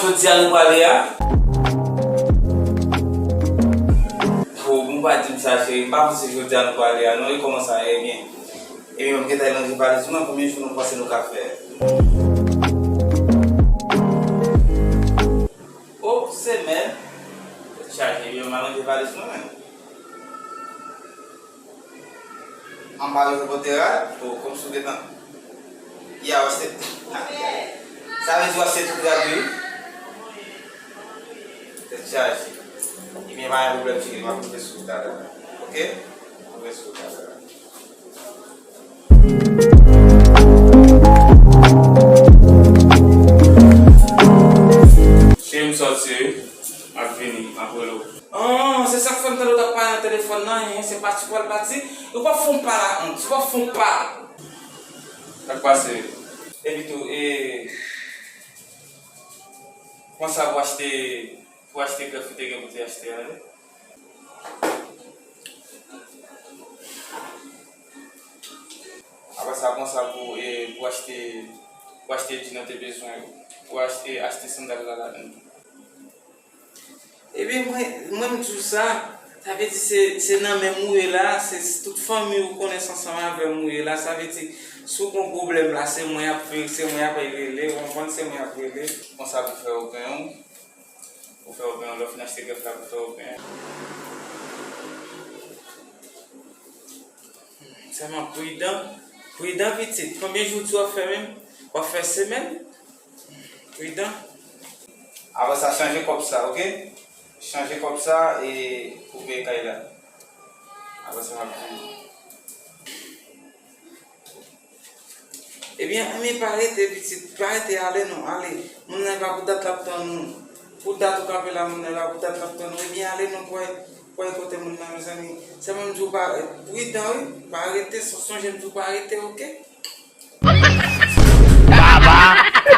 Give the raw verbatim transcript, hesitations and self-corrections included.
Jodi a nou prale a? Bon, bon, pa di m sa, cheri. M pa panse jodi a nou prale a, non. E kòman sa ye? Ebyen, ebyen, m gentan ranje valiz mwen. Konbyen jou nou panse nou ka fè? O, semèn. Tèt chaje, ebyen, m al ranje valiz mwen, men. Anba yo pote rad, o, kòmsi w gentan. Ya, w achte. Sa vle di w achte tout rad yo, wi. Tèt chaje. Ebyen, pa gen pwoblèm, cheri, m ap rive sou ou talè. Oke? M ap rive sou ou talè. Cheri, m sòti, wi. M ap vini, m ap rele w. Ah, se sa k fè m tande w t ap pale nan telefòn nan, hein, se pati w pral pati. Ou p ap fè yon pa la, hein, ou p ap fè yon pa. Sa k pase? Epi tou, e, konsa pou achte, pou achte grèf ou te gen pou te achte a, wi. Apre sa, pran sa pou, e, pou achte, pou achte djin ou te bezwen, pou achte, achte sandal la ladan. Ebyen, mwen, mwen m di w sa, sa vle di se, se nan men m ou ye la, se, se tout fanmi ou konesans ansanm avè m ou ye la, sa vle di, si w gon pwoblèm la, se mwen y ap, se mwen y ap rele, ou konprann, se mwen y ap rele. Konsa pou fè yo gen yon, pou fè yo gen yon, lè w fin achte grèf la, pou fè yo gen yon. Sèlman pridan, pridan pitit. Konbyen jou w di w ap fè menm? W ap fè semèn? Pridan. Apre sa, chanje kòb sa, oke? Chanje kòb sa e pou peye kay la. Apre sa, m ap di. Ebyen, anmye pa rete, pitit. Pa rete, ale non, ale. Moun nan e pa pou dat l ap tann ou. Pou dat ou kanpe la, moun nan e pa pou dat l ap tann ou. Ebyen, ale non, pou w al, pou w al kote moun nan, mezanmi. Sèlman m di w pa, pridan, wi. Pa rete, son-, sonje m di w pa rete, oke? Baba!